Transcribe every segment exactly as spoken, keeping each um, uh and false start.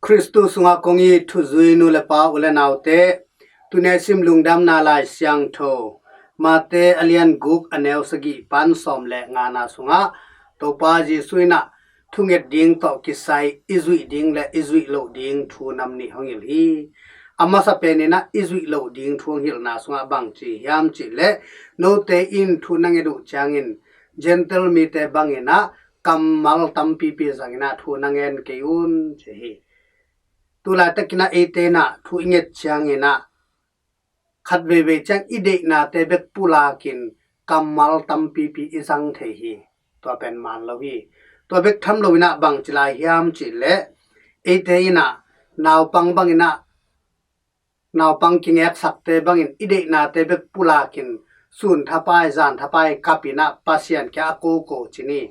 Khristu sungah kong it thuzui nu le pa, u le naute, tuni a i sim Lungdamna Lai Siangtho Mate a lian guk, a neu sagih pan sawm le ngana sungah Topa Jesuh in ah thunget ding tawh kisai i zuih ding le i zuih loh ding thu nam nih hong hilh hi. A masa pen in ah i zuih loh ding thu hong hilhna sungah bang ci hiam cih leh, note in thu na nget uh ciangin Gentile mite bangin ah kammal tampipi zangin ah thu na ngen kei un, ci hi. Tulaitakin ah eite in ah thu i nget ciangin ah khat veivei ciang i deihnate bek pulakin kammal tampipi i zang thei hi. Tua pen man lo hi. Tua bek tham loin ah bang ci lai hiam cih leh, eite in ah naupang bangin ah, naupang kingeksakte bangin i deihnate bek pulakin sun thapai zan thapai kapin ah Pasian kiang a koko ci ni.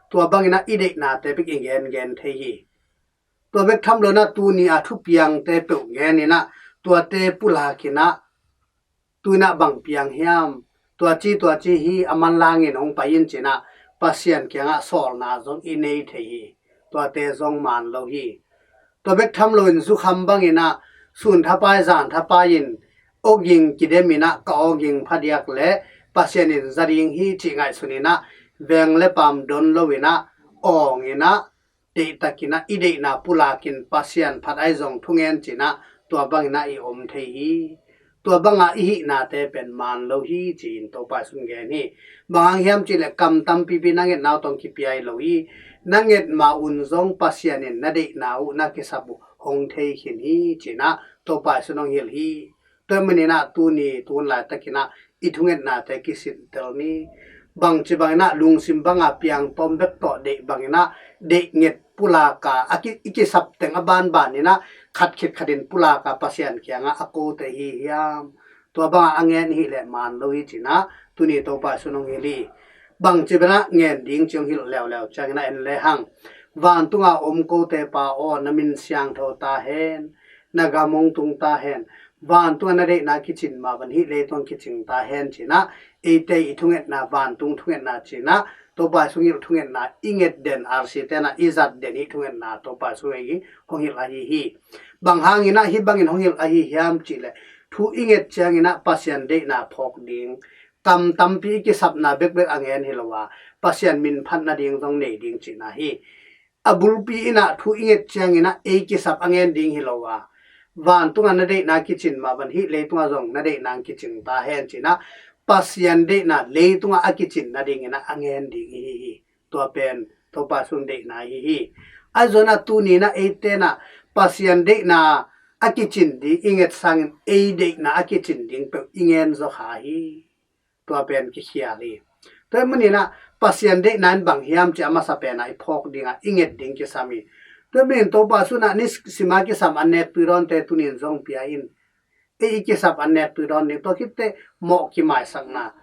Tua bangin ah i deihnate bek i gengen thei hi. Tua bek tham loin ah tuni a thupiangte peuh genin ah tuate pulakin ah, tu in ah bang piang hiam, tua ci tua ci hi, a manlangin hong pai in ci in ah Pasian kiangah sawlna zong i nei thei hi. Tuate zong man lo hi. Tua bek tham loin zukham bangin ah sun thapai zan thapai in awging kidem in ah ka awging phadiak leh Pasian in za ding hi cih ngaihsun in ah veng le pam don loin ah awng in ah deihtakin ah i deihna pulakin Pasian phat ahi zong thungen ci in ah tua bangin ah i om thei hi. Tua banga i hihnate pen man lo hi ci-in Topa Jesuh in gen hi. Bang hang hiam cih leh kam tampipi na ngetna uh tawh kipia hi lo hi. Na nget ma un zong Pasian in na deihna uh na kisap uh hong thei khin hi ci in ah Topa Jesuh in hong hilh hi. Tua manin ah tuni tu hun laitakin ah i thungetnate kisintel ni. Bangci bangin ah lungsim banga piangtawm bek tawh deih bangin ah deih nget pulaka a ki, i kisap teng a banbanin ah khat khit khatin pulaka Pasian kiangah a kote hi hiam? Tua banga a ngen i hih leh man lo hi ci in ah tuni Topa Jesuh in hong hilh hi. Bangci bangin ah ngen ding ci hong hilh leuleu ciangin ah en lehang, vantunga om kote Pa aw, na min siangtho ta hen, na gam hong tung ta hen, vantunga na deihna kicin mah bangin hih leitung kicing ta hen ci in ah eite i thungetna, vantung thungetna ci in ah Topa Jesuh hong hilh thungetna i nget den, R C te in ah i zat den hih thungetna Topa Jesuh in hong hilh ahi hi. Bang hangin ah hih bangin hong hilh ahi hiam cih leh, thu i nget ciangin ah Pasian deihna phawk ding, kam tampi i kisapna bekbek a ngen hi lo a, Pasian min phat nading zong nei ding cihna hi. A bulpi in ah thu i nget ciangin ah ei kisap a ngen ding hi lo a, vantunga na deihna kicin mah bangin hih leitunga zong na deihna kicing ta hen ci in ah Pasian deihna leitunga a kicin nadingin ah a ngen ding i hi hi. Tua pen Topa Jesuh deihna i hi hi. Ahi zongin ah tuni in ah eite in ah Pasian deihna a kicin ding i nget sangin ei deihna a kicin ding peuh i ngen zaw kha hi. Tua pen kikhial hi. Tua ahih manin ah Pasian deihna in bang hiam cih a masa pen ah i phawk ding a, i nget ding kisam hi. Tua ahih manin Topa Jesuh in ah nisim a kisam an nek tui dawnte tuni in zong pia in. Ei i kisap an nek tui dawn ding, tua khit teh mawh kimaisakna.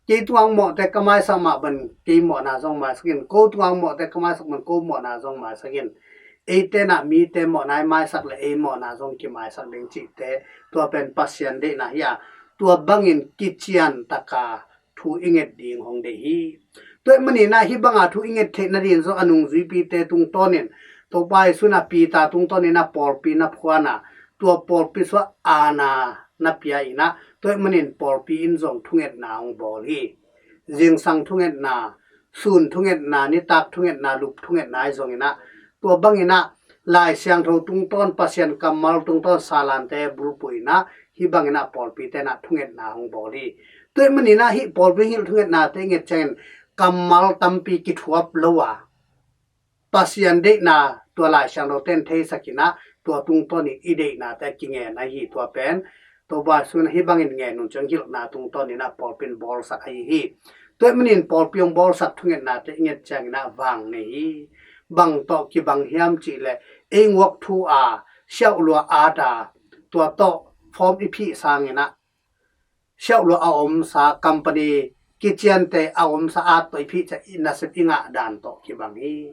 Kei tungah hong mawhte ka maisak mah bangin kei mawhna zong maisak in, ko tungah hong mawhte ka maisak bangin ko mawhna zong maisak in. Eite in ah mite mawhna i maisak leh ei mawhna zong kimaisak ding cihte, tua pen Pasian deihna hi a, tua bangin kician taka thu i nget ding hong deih hi. Tua ahih manin ah hih banga thu i nget theih nading zong a nungzuipite tungtawnin, Topa Jesuh in ah Peter tungtawnin ah pawlpi na phuan a, tua pawlpi sungah aana na pia in ah, tua ahih manin pawlpi in zong thungetna hong bawl hi. Zingsang thungetna, sun thungetna, nitak thungetna, lup thungetna ahi zongin ah, tua bangin ah Lai Siangtho tungtawn, Pasian kammal tungtawn salante bulphuh in ah, hih bangin ah pawlpite in ah thungetna hong bawl hi. Tua ahih manin ah hih pawlpi hong hilh thungetnate i nget ciangin kammal tampi kithuap lo a, Pasian deihna tua Lai Siangthote in theisak in ah, tua tungtawnin i deihnate kingen ahi hi. Tua pen Topa Jesuh in hih bangin ngen un ci-in hong hilhna tungtawnin ah pawlpi in bawlsak ahi hi. Tua ahih manin pawlpi hong bawlsak thungetnate i nget ciangin ah vang nei hi. Bang tawh kibang hiam cih leh, ei nguak thu a, siauhlua at a, tua tawh form i phih sangin ah, siauhlua a omsa company kiciante a omsa at tawh i phih ciang i nasep i ngah dan tawh kibang hi.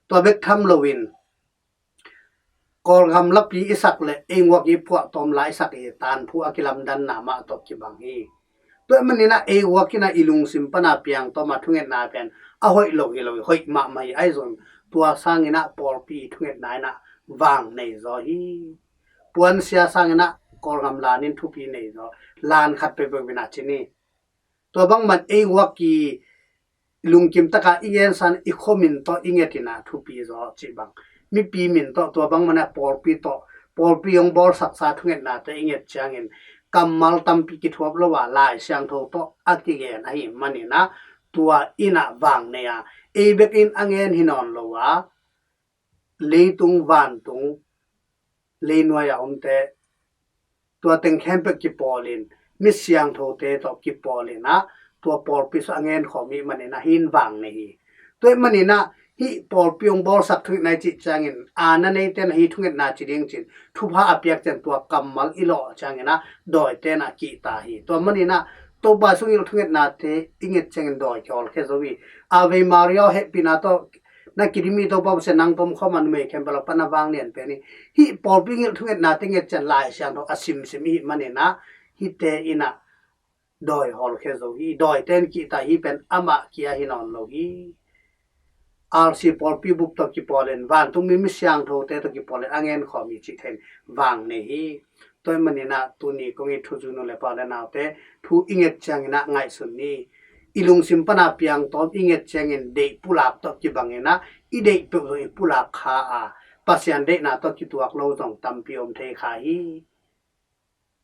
Tua bek tham loin Kawlgam lapi i sak leh ei nguak i phuahtawm la i sak i tanphu a kilamdanna mah tawh kibang hi. Tua ahih manin ah ei nguak in ah i lungsim pan a piangtawm a thungetna pen a hoih lo hi lo hi, hoih mahmah hi. Ahi zongin tua sangin ah pawlpi thungetna in ah vang nei zaw hi. Puansia sangin ah Kawlgam lan in thupi nei zaw. Lan khat peuhpeuh in ah ci ni. Tua bangman ei guak i lungkim taka i gensan i khuamin tawh i nget in ah thupi zaw cih bang. Mipi min tawh tua bangman ah pawlpi tawh, pawlpi hong bawlsaksa thungetnate i nget ciangin kammal tampi kithuap lo a Lai Siangtho tawh a kigen ahih manin ah tua in ah vang nei a, ei bek in a ngen hi nawn lo a, leitung vantung, leinuai a omte, tua teng khempeuh kipawlin, mi siangthote tawh kipawlin ah tua pawlpi sung a ngen khawm ahih manin ah hih in vang nei hi. Tua ahih manin ah hih pawlpi hong bawlsak thungetna i cih ciangin, aana neite in ah hih thungetna ci ding cin, thupha a piak ciang tua kammal i lawh ciangin ah dawite in ah kihta hi. Tua manin ah Topa sung hilh thungetnate i nget ciangin dawi kihawlkhia zo hi. Ave Maria, hehpihna tawh na kidim hi Topa Pasian, nang pom khawm a numei khempeuh lakpan na vang lian pen hi. Hih pawlpi hong hilh thungetnate nget ciang Lai Siangtho a simsim i hih manin ah hihte in ah dawi hawlkhia zo hi. Dawite in kihta hi pen amah kia hi nawn lo hi. R C pawlpi bup tawh kipawlin, vantungmi mi siangthote tawh kipawlin a ngen khawm hi cih thei in vang nei hi. Tua ahih manin ah tuni kong it thu, zu nu le pa u le naute, thu i nget ciangin ah ngaihsun ni. I lungsim pan a piangtawm i nget ciangin deih pulak tawh kibangin ah i deih peuh zong i pulak kha a, Pasian deihna tawh kituak lo zong tampi om thei kha hi.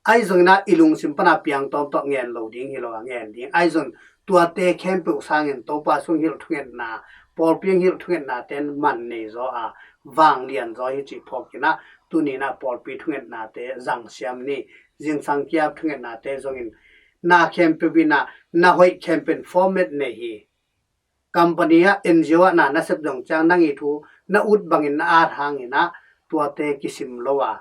Ahi zongin ah i lungsim pan a piangtawm tawh ngen lo ding hi lo a, ngen ding. Ahi zong tuate khempeuh sangin Topa sung hilh thungetna, pawlpi hong hilh thungetnate in man nei zaw a, vang lian zaw hi cih phawkin ah tuni in ah pawlpi thungetnate zang siam ni. Zingsang kiap thungetnate zongin na khempeuh in ah, na hoih khempeuh in format nei hi. Company ah, N G O ah na na sep zong ciang nang i thu na ut bangin na at hangin ah tuate kisim lo a,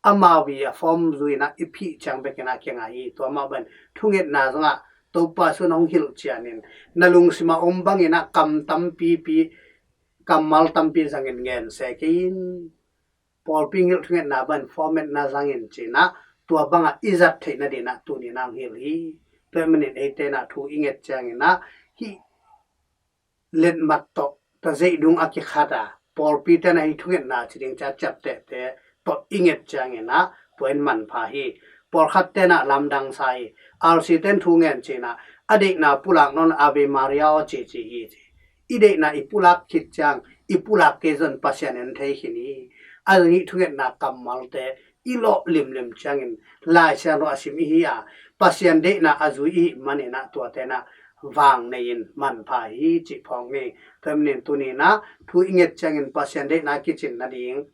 amau i a form zui in ah i phih ciang bekin ah kinga hi. Tua mah bangin thungetna zong ah Topa sung hong hilh ciangin na lungsim a om bangin ah kam tampipi, kammal tampi zangin ngen se kei in. Pawlpi hong hilh thungetna bangin format na zangin ci in ah tua bang ah i zat theih nading in ah tuni in ah hong hilh hi. Tua ahih manin eite in ah thu i nget ciangin ah hih letmat tawh, tazeih dung a kikhat a, pawlpite in ah hih thungetna ci ding ciat ciaptehte tawh i nget ciangin ah tua in manpha hi. Pawlkhatte in ah lamdang sa hi. R C te in thu ngen ci in ah a deihna pulak nawn, Ave Maria aw cici hi ci. I deihna i pulak khit ciang, i pulak kei zong Pasian en thei khin hi. A zong hih thungetna kammalte i lawh limlim ciangin Lai Siangtho a sim i hi a, Pasian deihna a zui i hih manin ah tuate in ah vang nei in manpha hi cih phawk ni. Tua ahih manin tuni in ah thu i nget ciangin Pasian deihna kicin nading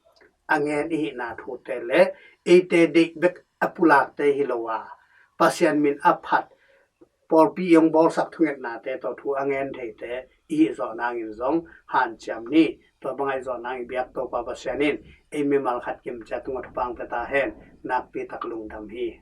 a ngen i hihna thute le eite deih bek a pulakte hi lo a, Pasian min a phat pawlpi i hong bawlsak thungetnate tawh thu a ngen theite i hih zawh nangin zong hanciam ni. Tua bang a i zawh nang i biak Topa Pasian in ei mimal khat kimciat tungah thupha hong pia ta hen. Nakpi tak lungdam hi.